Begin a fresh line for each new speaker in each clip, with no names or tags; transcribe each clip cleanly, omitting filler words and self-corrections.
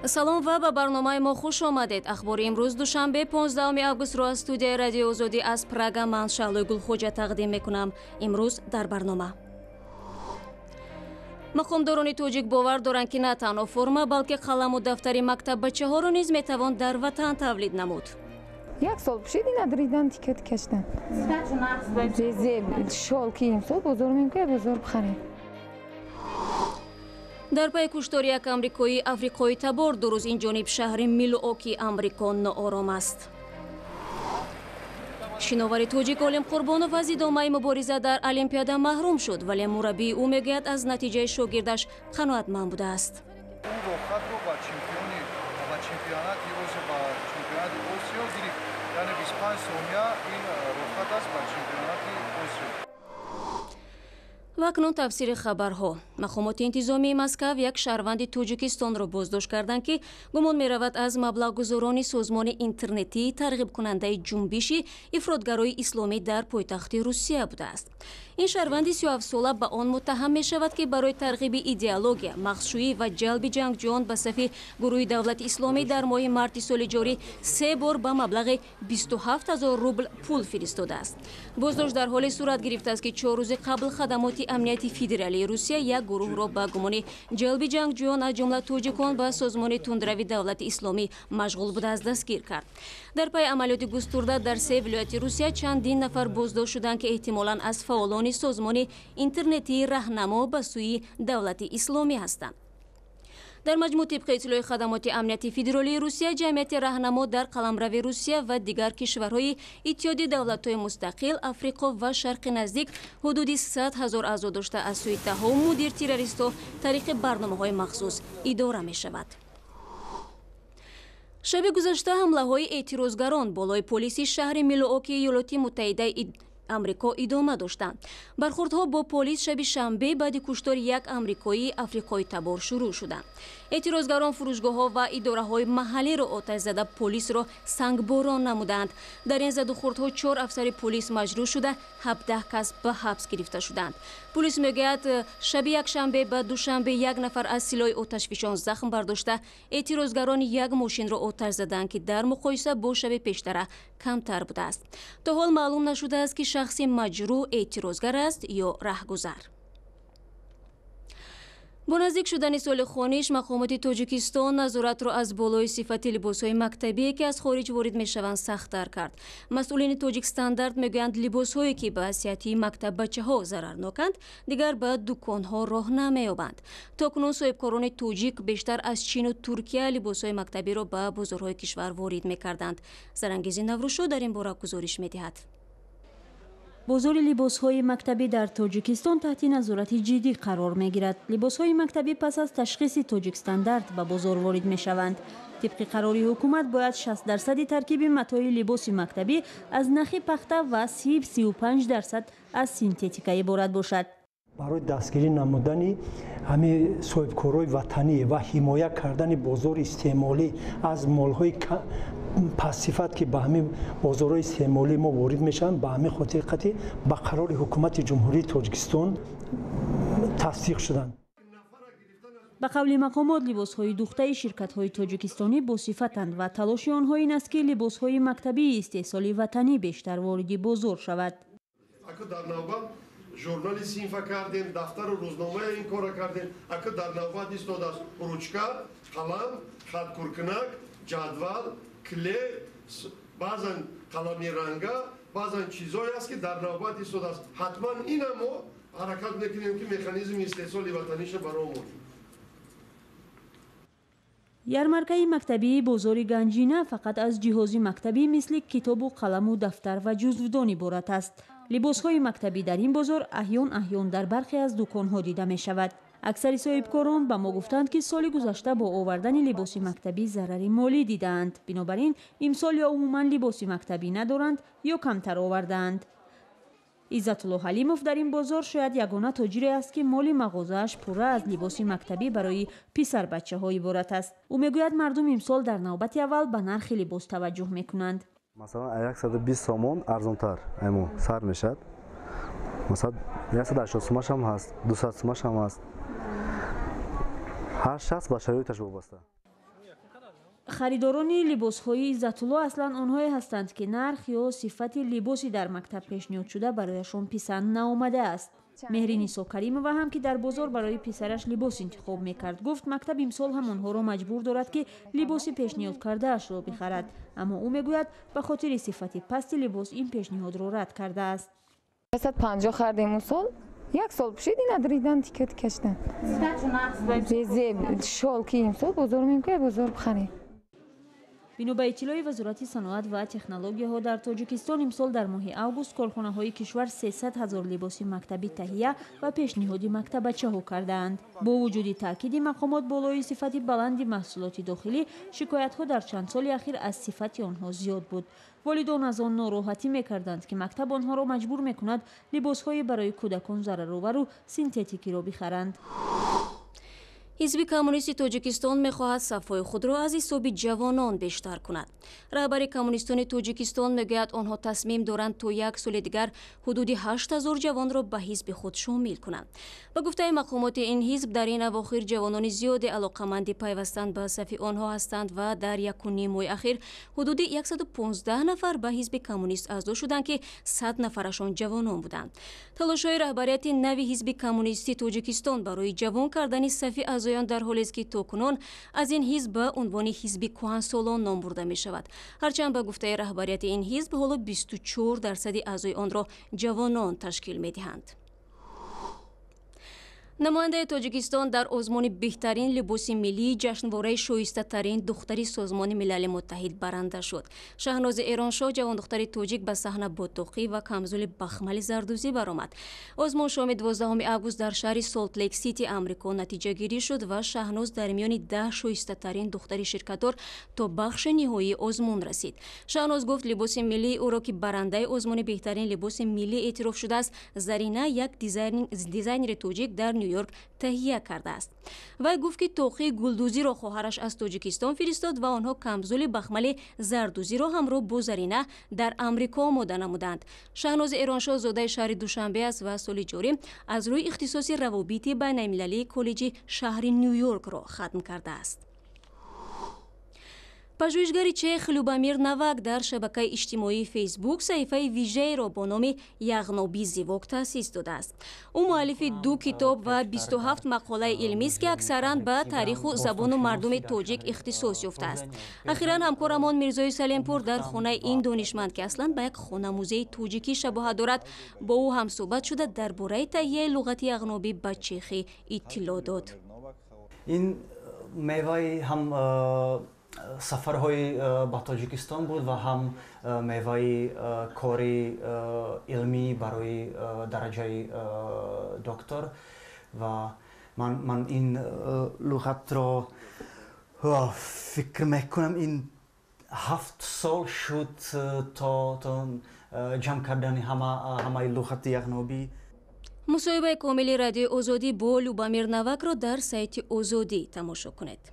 Салом ва ба барномаи мо хуш омадед. Ахбори имрӯз, душанбе, 15 августро аз студияи Радиои Озодӣ аз Прага ман, Шаҳлои Гулхоҷа, тақдим мекунам. Имрӯз дар барнома: мақомдорони тоҷик бовар доранд, ки на танҳо форма, балки қаламу дафтари мактаббачаҳоро низ метавон дар ватан тавлид намуд.
Як сол пӯшид, ина дридан, тикет кашдан. Шол ки имсол бозор мемкунад, бозор бихарем.
Дар пайи куштори як амрикоии африқои табор, 2 рӯз ин ҷониб шаҳри Милуоки Амрико ноором аст. Шиновари тоҷик Олим Қурбонов аз идомаи мубориза дар Олимпиада маҳрум шуд, вале мураббии ӯ мегӯяд, аз натиҷаи шогирдаш қаноатманд будааст.
Ӯ роҳхатро ба чемпиони ба чемпионати Осиё, ба чемпионати Осиё гирифт, яъне 25 сония ин роҳхат аст ба чемпионати Осиё.
Ва акнун тафсири хабарҳо. Мақомоти интизомии Москав як шаҳрванди Тоҷикистонро боздошт карданд, ки гумон меравад, аз маблағгузорони созмони интернетии тарғибкунандаи ҷунбиши ифротгарои исломӣ дар пойтахти Русия будааст. Ин шаҳрванди 37сола ба он муттаҳам мешавад, ки барои тарғиби идеология, мағзшӯӣ ва ҷалби ҷангҷӯён ба сафи гурӯҳи Давлати Исломӣ дар моҳи марти соли ҷорӣ се бор ба маблағи 27 ҳазор рубл пул фиристодааст. Боздошт дар ҳоле сурат гирифтааст, ки 4 рӯзи қабл хадамоти амнияти федералии Русия як гурӯҳро ба гумони ҷалби ҷангҷӯён, аз ҷумла тоҷикон, ба созмони тундрави Давлати Исломӣ машғул будааст, дастгир кард. Дар пайи амалиёти густурда дар се вилояти Русия чандин нафар боздошт шуданд, ки эҳтимолан аз фаъолони созмони интернетии Раҳнамо ба сӯи Давлати Исломӣ ҳастанд. Дар маҷмӯъ, тибқи иттилои хадамоти амнияти федералии Русия, ҷамъияти Раҳнамо дар қаламрави Русия ва дигар кишварҳои Иттиҳоди Давлатҳои Мустақил, Африқо ва Шарқи Наздик ҳудуди 100 000 аъзо дошта, аз сӯи даҳо мудир террористҳо тариқи барномаҳои махсус идора мешавад. Шаби гузашта ҳамлаҳои эътирозгарон болои полиси шаҳри Милуоки Иёлоти Муттаҳидаи Амрико идома доштанд. Бархурдҳо бо полис шаби шанбе баъди куштори як амрикоии африқои табор шурӯъ шуданд. Эътирозгарон фурӯшгоҳҳо ва идораҳои маҳаллиро оташ зада, полисро сангборон намуданд. Дар ин задухӯрдҳо чор афсари полис маҷрӯҳ шуда, 17 кас ба ҳабс гирифта шуданд. Полис мегӯяд, шаби якшанбе ба душанбе як нафар аз силоҳи оташфишон захм бардошта. Эътирозгарон як мошинро оташ заданд, ки дар муқоиса бо шаби пештара камтар будааст. То ҳол маълум нашудааст, ки шахси маҷрӯҳ эътирозгар аст ё раҳгузар. Бо наздик шудани соли хониш, мақомоти Тоҷикистон назоратро аз болои сифати либосҳои мактабие, ки аз хориҷ ворид мешаванд, сахттар кард. Масъулини Тоҷикстандарт мегӯянд, либосҳое, ки ба сиҳатии мактаббачаҳо зарарноканд, дигар ба дуконҳо роҳ намеёбанд. То кунун соҳибкорони тоҷик бештар аз Чину Туркия либосҳои мактабиро ба бозорҳои кишвар ворид мекарданд. Зарангези Наврӯзшо дар ин бора гузориш медиҳад.
Бозори либосҳои мактабӣ дар Тоҷикистон таҳти назорати ҷиддӣ қарор мегирад. Либосҳои мактабӣ пас аз ташхиси Тоҷикстандарт ба бозор ворид мешаванд. Тибқи қарори ҳукумат, бояд 60 дарсади таркиби матои либоси мактабӣ аз нахи пахта ва 35 дарсад аз синтетика иборат бошад.
Барои дастгирӣ намудани ҳамин соҳибкорои ватанӣ ва ҳимоя кардани бозори истеъмолӣ аз молҳои пастсифат, ки ба ҳамин бозорҳои истеъмолии мо ворид мешаванд, ба ҳамин хотир қатъи ба қарори Ҳукумати Ҷумҳурии Тоҷикистон тасдиқ шуданд.
Ба қавли мақомот, либосҳои духтаи ширкатҳои тоҷикистонӣ босифатанд ва талоши онҳо ин аст, ки либосҳои мактабии истеҳсоли ватанӣ бештар вориди бозор шавад.
Журнали синфа кардем, дафтару рӯзномаи ин кора кардем. Ака, дар навбат истодааст ручка, қалам, хаткуркунак, ҷадвал, клей, баъзан қалами ранга, баъзан чизое аст, ки дар навбат истодааст. Ҳатман ина мо ҳаракат мекунем, ки механизми истеҳсоли ватаниша баро монем.
Ярмаркаи мактабии бозори Ганҷина фақат аз ҷиҳози мактабӣ, мисли китобу қаламу дафтар ва ҷузвдон иборат аст. Либосҳои мактабӣ дар ин бозор аҳён аҳён дар бархе аз дуконҳо дида мешавад. Аксари соҳибкорон ба мо гуфтанд, ки соли гузашта бо овардани либоси мактабӣ зарари молӣ дидаанд. Бинобар ин имсол ё умуман либоси мактабӣ надоранд, ё камтар овардаанд. Иззатулло Ҳалимов дар ин бозор шояд ягона тоҷире аст, ки моли мағозааш пурра аз либоси мактабӣ барои писарбачаҳо иборат аст. Ӯ мегӯяд, мардум имсол дар навбати аввал ба нархи либос таваҷҷӯҳ мекунанд.
Масалан, 120 сомон арзонтар ай мо сар мешавад. Масалан, 180 сумашам ҳаст, 200 сумашам ҳаст. Ҳар шахс ба шароиташ вобаста.
Харидорони либосҳои Иззатулло аслан онҳое ҳастанд, ки нарх ё сифати либоси дар мактаб пешниҳодшуда барояшон писанд наомадааст. Меҳринисо Каримова ҳам, ки дар бозор барои писараш либос интихоб мекард, гуфт, мактаб имсол ҳам онҳоро маҷбур дорад, ки либоси пешниҳод кардаашро бихарад. Аммо ӯ мегӯяд, ба хотири сифати пасти либос ин пешниҳодро рад кардааст.
150 хардем он сол, як сол пӯшид, ина дридан, тика тика шудан. Безеб шол ки имсол бозор меем, ки бозор бихарем.
Бино ба иттилои Вазорати саноат ва технологияҳо дар Тоҷикистон, имсол дар моҳи август корхонаҳои кишвар 300 ҳазор либоси мактабӣ таҳия ва пешниҳоди мактабачаҳо кардаанд. Бо вуҷуди таъкиди мақомот болои сифати баланди маҳсулоти дохилӣ, шикоятҳо дар чанд соли ахир аз сифати онҳо зиёд буд. Волидон аз он нороҳатӣ мекарданд, ки мактаб онҳоро маҷбур мекунад либосҳои барои кӯдакон зараровару синтетикиро бихаранд.
Ҳизби Коммунисти Тоҷикистон мехоҳад сафҳои худро аз ҳисоби ҷавонон бештар кунад. Раҳбари коммунистони Тоҷикистон мегӯяд, онҳо тасмим доранд то як соли дигар ҳудуди 8000 ҷавонро ба ҳизби худ шомил кунанд. Ба гуфтаи мақомоти ин ҳизб, дар ин авохир ҷавонони зиёде алоқаманди пайвастан ба сафи онҳо ҳастанд ва дар 1,5 моҳи ахир ҳудуди 115 нафар ба ҳизби коммунист аъзо шуданд, ки 100 нафарашон ҷавонон буданд. Талошҳои раҳбарияти нави Ҳизби Коммунисти Тоҷикистон барои ҷавон кардани сафи аъзоён дар ҳолест, ки то кунун аз ин ҳизб ба унвони ҳизби кӯҳансолон ном бурда мешавад. Ҳарчанд ба гуфтаи раҳбарияти ин ҳизб, ҳоло 24% аъзои онро ҷавонон ташкил медиҳанд. Намояндаи Тоҷикистон дар озмуни беҳтарин либоси миллии ҷашнвораи шоистатарин духтари Созмони Милали Муттаҳид баранда шуд. Шаҳнози Эроншоҳ, ҷавондухтари тоҷик, ба саҳна бо тоқӣ ва камзули бахмали зардӯзӣ баромад. Озмун шоми 12 август дар шаҳри Солт-Лейк Сити Амрико натиҷагирӣ шуд ва Шаҳноз дар миёни 10 шоистатарин духтари ширкатдор то бахши ниҳоии озмун расид. Шаҳноз гуфт, либоси миллии ӯро, ки барандаи озмуни беҳтарин либоси миллӣ эътироф шудааст, Зарина, як дизайнери тоҷик, дар Нью-Йорк таҳия кардааст. Вай гуфт, ки тоқии гулдӯзиро хоҳараш аз Тоҷикистон фиристод ва онҳо камзули бахмали зардӯзиро ҳамроҳ бо Зарина дар Амрико омода намуданд. Шаҳнози Эроншоҳ зодаи шаҳри Душанбе аст ва соли ҷорӣ аз рӯи ихтисоси равобити байналмилалии коллеҷи шаҳри Нью-Йоркро хатм кардааст. Пажӯҳишгари чех Любомир Навак дар шабакаи иҷтимоии Фейсбук саҳифаи вижаеро бо номи «Яғнобӣ зивок» таъсис додааст. Ӯ муаллифи ду китоб ва 27 мақолаи илмист, ки аксаран ба таъриху забону мардуми тоҷик ихтисос ёфтааст. Ахиран ҳамкорамон Мирзои Салимпур дар хонаи ин донишманд, ки аслан ба як хонамузеи тоҷикӣ шабоҳат дорад, бо ӯ ҳамсӯҳбат шуда, дар бораи таҳияи луғати яғнобӣ ба чехӣ иттилоъ дод.
Ин меваи ҳам сафарҳои ба Тоҷикистон буд ва ҳам меваи кори илмӣ барои дараҷаи доктор, ва ман ин луғатро фикр мекунам, ин 7 сол шуд то ҷамъ кардани ҳамаи луғати яғнобӣ.
Мусоҳибаи комили Радиои Озодӣ бо Любомир Навакро дар сайти Озодӣ тамошо кунед.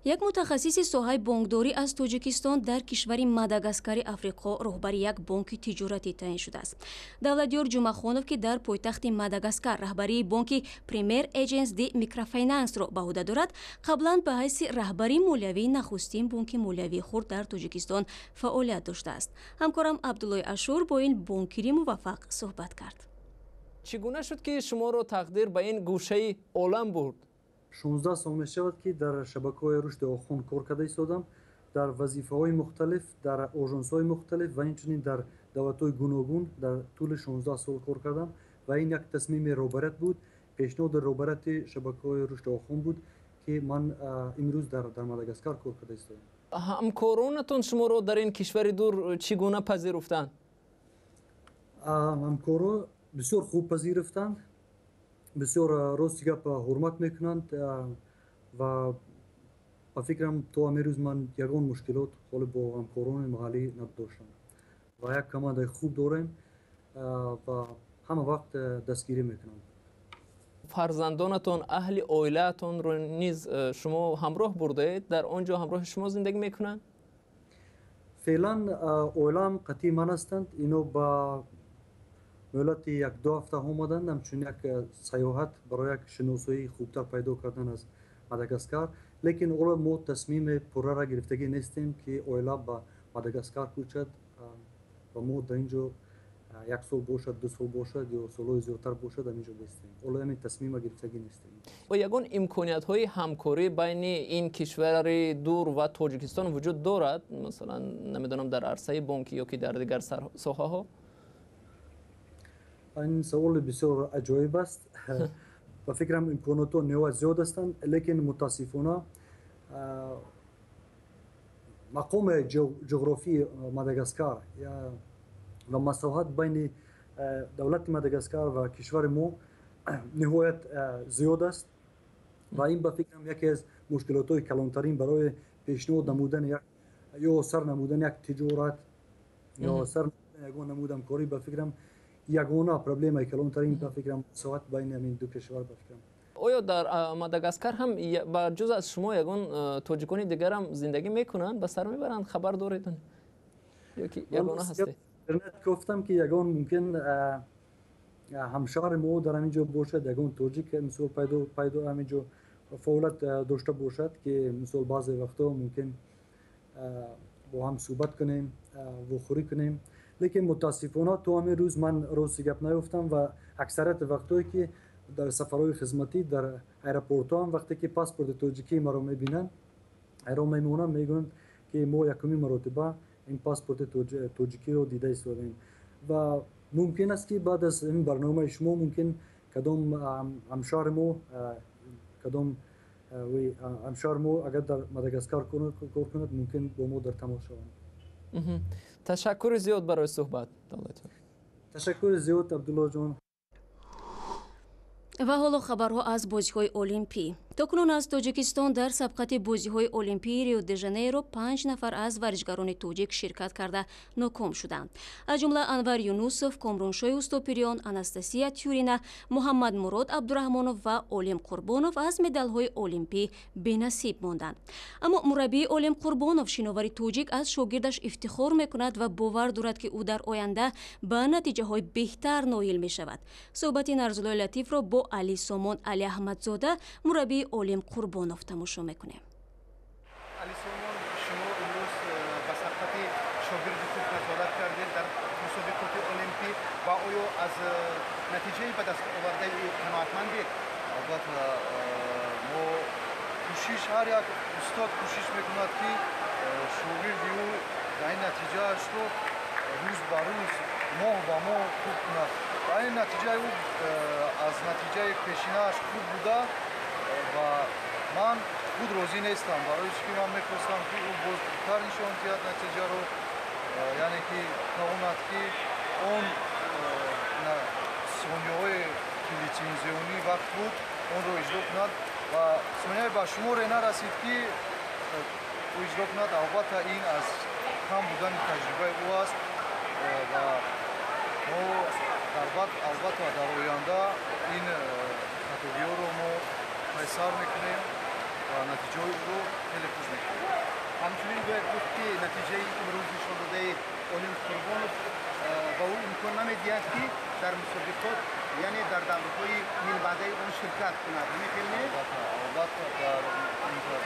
Як мутахассиси соҳаи бонкдорӣ аз Тоҷикистон дар кишвари Мадагаскари Африқо роҳбари як бонки тиҷоратӣ таъин шудааст. Давлатёр Ҷумъахонов, ки дар пойтахти Мадагаскар раҳбарии бонки Пример Эҷенс де Микрофинансро ба ӯҳда дорад, қаблан ба ҳайси раҳбари молиявии нахустин бонки молиявии хурд дар Тоҷикистон фаъолият доштааст. Ҳамкорам Абдуллои Ашур бо ин бонкири муваффақ суҳбат кард.
Чӣ гуна шуд, ки шуморо тақдир ба ин гӯшаи олам бурд?
16 сол мешавад, ки дар шабакаҳои рушди Охон кор карда истодам, дар вазифаҳои мухталиф, дар ожонсҳои мухталиф ва инчунин дар давлатҳои гуногун дар тӯли 16 сол кор кардам. Ва ин як тасмими роҳбарият буд, пешниҳоди роҳбарияти шабакаҳои рушди Охон буд, ки ман имрӯз дар Мадагаскар кор карда истодам.
Ҳамкоронатон шуморо дар ин кишвари дур чӣ гуна пазируфтанд?
Ҳамкоро бисёр хуб пазируфтанд, бисёр, рости гап, ҳурмат мекунанд ва ба фикрам, то ҳамин рӯз ман ягон мушкилот ҳоло бо ҳамкорони маҳаллӣ надоштам ва як командаи хуб дорем ва ҳама вақт дастгирӣ мекунанд.
Фарзандонатон, аҳли оилаатонро низ шумо ҳамроҳ бурдаед? Дар он ҷо ҳамроҳи шумо зиндагӣ мекунанд?
Феълан оилаам қатъи ман ҳастанд. Ино ба муҳлати 1-ду ҳафта омаданд, ҳамчун як сайёҳат, барои як шиносоии хубтар пайдо кардан аз Мадагаскар. Лекин ҳоло мо тасмими пуррара гирифтагӣ нестем, ки оила ба Мадагаскар кӯчад ва мо дар ин ҷо як сол бошад, 2 сол бошад ё солҳои зиёдтар бошад, дар ин ҷо бистем. Ҳоло ҳамин тасмима гирифтагӣ нестем.
Ягон имкониятҳои ҳамкорӣ байни ин кишвари дур ва Тоҷикистон вуҷуд дорад? Масалан, намедонам, дар арсаи бонкӣ ё ки дар дигар соҳаҳо?
Ин саволи бисёр аҷоиб аст. Ба фикрам, имконотҳо ниҳоят зиёд ҳастанд, лекин мутаассифона мақоми ҷуғрофии Мадагаскар ва масоҳат байни давлати Мадагаскар ва кишвари мо ниҳоят зиёд аст ва ин, ба фикрам, яке аз мушкилотҳои калонтарин барои пешниҳод намудани як ё сар намудани як тиҷорат ё сар намудани ягон намуд ҳамкорӣ. Ба фикрам, ягона проблемаи калонтарин, ба фикрам, масоҳат байни ҳамин ду кишвар, ба фикрам.
Оё дар Мадагаскар ҳам ба ҷуз аз шумо ягон тоҷикони дигарам зиндагӣ мекунанд, ба сар мебаранд, хабар доред ё ки ягона ҳастед?
Интернет гуфтам, ки ягон мумкин ҳамшаҳри мо дар ҳамин ҷо бошад, ягон тоҷик мисол пайдо ҳамин ҷо фаъолият дошта бошад, ки мисол баъзе вақтҳо мумкин бо ҳам суҳбат кунем, вохӯрӣ кунем. Лекин мутаассифона то ҳамин рӯз ман рости гап наёфтам ва аксарияти вақтҳое ки дар сафарҳои хизматӣ дар аэропортҳо ҳам, вақте ки паспорти тоҷикии маро мебинанд, ҳайрон мемонанд, мегӯянд, ки мо якумин маротиба ин паспорти тоҷикиро дида истодаем. Ва мумкин аст, ки баъд аз ин барномаи шумо мумкин кадом ҳамшаҳри мо, кадом ҳамшаҳри мо агар дар Мадагаскар кор кунад, мумкин бо мо дар тамос шаванд.
Ташаккури зиёд барои суҳбат.
Ташаккури зиёд, Абдуллоҷон.
Ва ҳоло хабарҳо аз бозиҳои олимпӣ. То кунун аз Тоҷикистон дар сабқати бозиҳои олимпии Рио де Жанейро 5 нафар аз варзишгарони тоҷик ширкат карда ноком шуданд. Аз ҷумла Анвар Юнусов, Комроншои Устопириён, Анастасия Тюрина, Муҳаммадмурод Абдураҳмонов ва Олим Қурбонов аз медалҳои олимпӣ бенасиб монданд. Аммо мураббии Олим Қурбонов, шиновари тоҷик, аз шогирдаш ифтихор мекунад ва бовар дорад, ки ӯ дар оянда ба натиҷаҳои беҳтар ноил мешавад. Суҳбати Нарзуллои Латифро бо Али Сомон Алиаҳмадзода, мураббии Олим Қурбонов, тамошо мекунем.
Али Сомон, шумо имрӯз ба сабқати шогирди худ назорат кардед дар мусобиқоти олимпӣ ва оё аз натиҷаи ба даст овардаи ӯ қаноатмандед?
Албатта, мо кӯшиш, ҳар як устод кӯшиш мекунад, ки шогирди ӯ дар ин натиҷаашро рӯз ба рӯз, моҳ ба моҳ хуб кунад. Ва ин натиҷаи ӯ аз натиҷаи пешинааш хуб буда ва ман худ розӣ нестам, барои чӣ ки ман мехостам, ки ӯ боз хубтар нишон диҳад натиҷаро, яъне ки тавонад, ки он сонияҳое ки литсензионӣ вақт буд, онро иҷро кунад ва сонияи ба шуморе нарасид, ки ӯ иҷро кунад. Албатта, ин аз кам будани таҷрибаи ӯ аст ва мо дар баъд, албатта, дар оянда ин хатогиҳоро мо пайсар мекунем ва натиҷаҳои ӯро хеле хуб мекунем.
Ҳамчунин бояд гуфт, ки натиҷаи имрӯз нишон додаи Олим Қурбонов ба ӯ имкон намедиҳад, ки дар мусобиқот, яъне дар даврҳои минбаъдаи он ширкат кунад. Ҳамин хел не?
Албатта, дар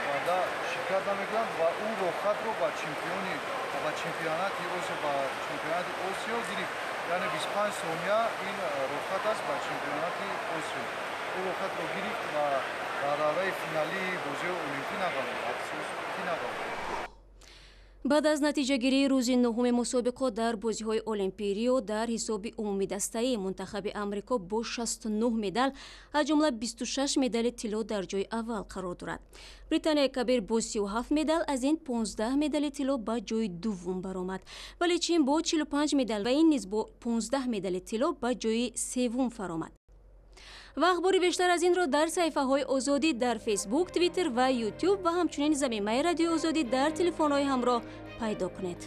баъда ширкат намекунад ва ӯ роҳхатро ба чемпионати Осиё, ба чемпионати Осиё гирифт, яъне 25 сония ин роҳхат аст ба чемпионати Осиё. Ӯ роҳхатро гирифт ва дар давраи финалии бозиҳои олимпӣ набаромад, афсӯс, ки набаромад.
Баъд аз натиҷагирии рӯзи нуҳуми мусобиқот дар бозиҳои олимпии Рио, дар ҳисоби умумидастаӣ мунтахаби Амрико бо 69 медал, аз ҷумла 26 медали тилло, дар ҷои аввал қарор дорад. Британияи Кабир бо 37 медал, аз ин 15 медали тилло, ба ҷои дуввум баромад, вале Чин бо 45 медал ва ин низ бо 15 медали тилло ба ҷои севум фаромад. Ва ахбори бештар аз инро дар саҳифаҳои Озодӣ дар Фейсбук, Твиттер ва Ютуб ва ҳамчунин замимаи Радиои Озодӣ дар телефонҳои ҳамроҳ пайдо кунед.